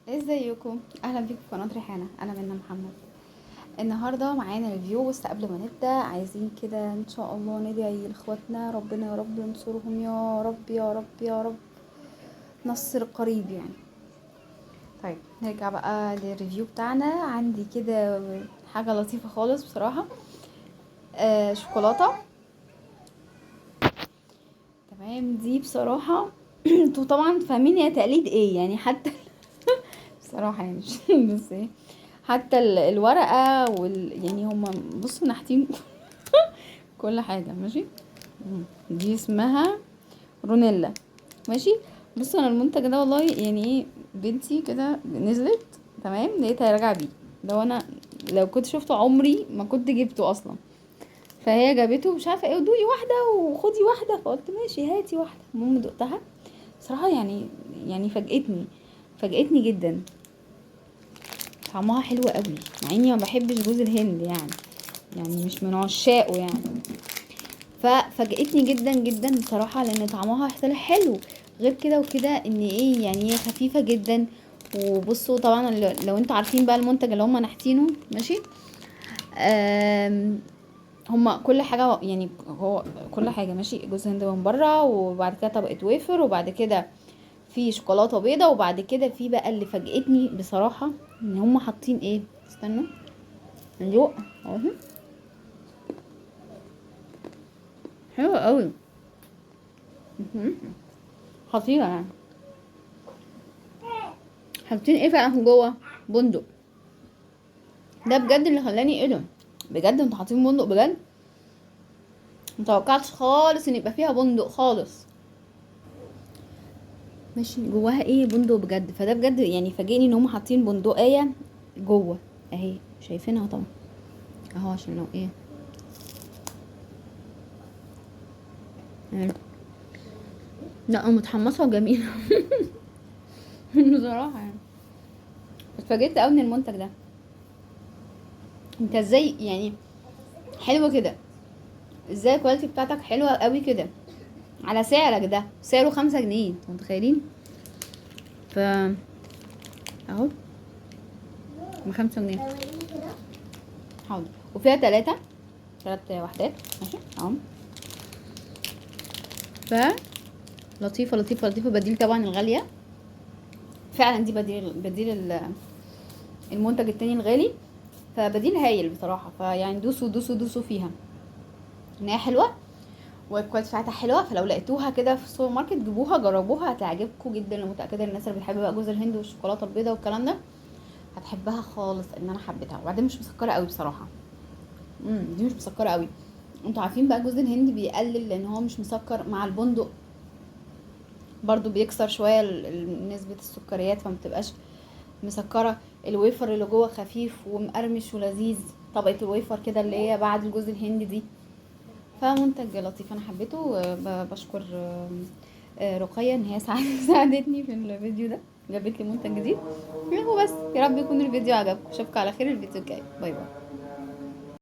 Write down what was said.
ازيكم؟ اهلا بيكم في قناة ريحانة. انا منى محمد. النهارده معانا review، بس قبل ما نبدا عايزين كده ان شاء الله ندعي لاخواتنا، ربنا يا رب ينصرهم يا رب يا رب يا رب، نصر قريب يعني. طيب نرجع بقى لل review بتاعنا. عندي كده حاجة لطيفة خالص بصراحة، شوكولاتة. تمام، دي بصراحة انتوا طبعا فاهمين هي تقليد ايه يعني، حتى بصراحة يعني بس ايه، حتى الورقة يعني هما بصوا نحتين كل حاجة. ماشي، دي اسمها رونيلا. ماشي، بصوا انا المنتج ده والله يعني ايه، بنتي كده نزلت تمام لقيتها راجعه بيه. لو انا لو كنت شفته عمري ما كنت جبته اصلا، فهي جابته مش عارفه ايه، ودوقي واحدة وخدي واحدة، فقلت ماشي هاتي واحدة. المهم دقتها بصراحة يعني فاجئتني جدا، طعمها حلو قوي، مع اني ما بحبش جوز الهند يعني مش من عشاقه يعني، ففاجئتني جدا جدا بصراحة، لان طعمها طلع حلو. غير كده وكده ان ايه يعني، هي خفيفة جدا. وبصوا طبعا لو انتوا عارفين بقى المنتج اللي هم نحتينه، ماشي، هم كل حاجة يعني، هو كل حاجة ماشي، جوز هند من بره، وبعد كده طبقه ويفر، وبعد كده في شوكولاتة بيضة، وبعد كده في بقى اللي فاجئتني بصراحة ان هم حاطين ايه، استنوا ندوق اهو، حلوة قوي، خطيرة يعني. حاطين ايه بقى جوه؟ بندق. ده بجد اللي خلاني ايه ده، بجد انتوا حاطين بندق بجد؟ متوقعتش خالص ان يبقى فيها بندق خالص. ماشي، جواها ايه؟ بندق بجد. فده بجد يعني فاجئني ان هم حاطين بندقية جوه اهي، شايفينها طبعا اهو، عشان لو ايه. لا متحمصه وجميلة بصراحة يعني. اتفاجئت قوي من المنتج ده. انت ازاي يعني حلوة كده؟ ازاي ال quality بتاعتك حلوة قوي كده على سعرك ده؟ سعره 5 جنيه، انتوا متخيلين؟ ف اهو ب5 جنيه. حاضر. وفيها 3 وحدات. ماشي اهو. ف لطيفة لطيفة لطيفة، بديل طبعا الغالية فعلا، دي بديل المنتج التاني الغالي، فبديل هايل بصراحة. فيعني دوسوا دوسوا دوسوا فيها، ان هي حلوة وال quality بتاعتها حلوة. فلو لقيتوها كده في السوبر ماركت جيبوها جربوها، هتعجبكم جدا. انا متاكدة ان الناس اللي بتحب بقى جوز الهند والشوكولاته البيضاء والكلام ده هتحبها خالص، ان انا حبيتها. وبعدين مش مسكره قوي بصراحة، دي مش مسكره قوي. انتوا عارفين بقى جوز الهند بيقلل لان هو مش مسكر، مع البندق برضو بيكسر شوية نسبه السكريات، فما بتبقاش مسكره. الويفر اللي جوه خفيف ومقرمش ولذيذ، طبقه الويفر كده اللي هي بعد الجوز الهند دي. فمنتج لطيف انا حبيته. بشكر رقية ان هي ساعدتني في الفيديو ده، جابت لي منتج جديد. وبس، يا رب يكون الفيديو عجبكم. اشوفكم على خير الفيديو الجاي. bye bye.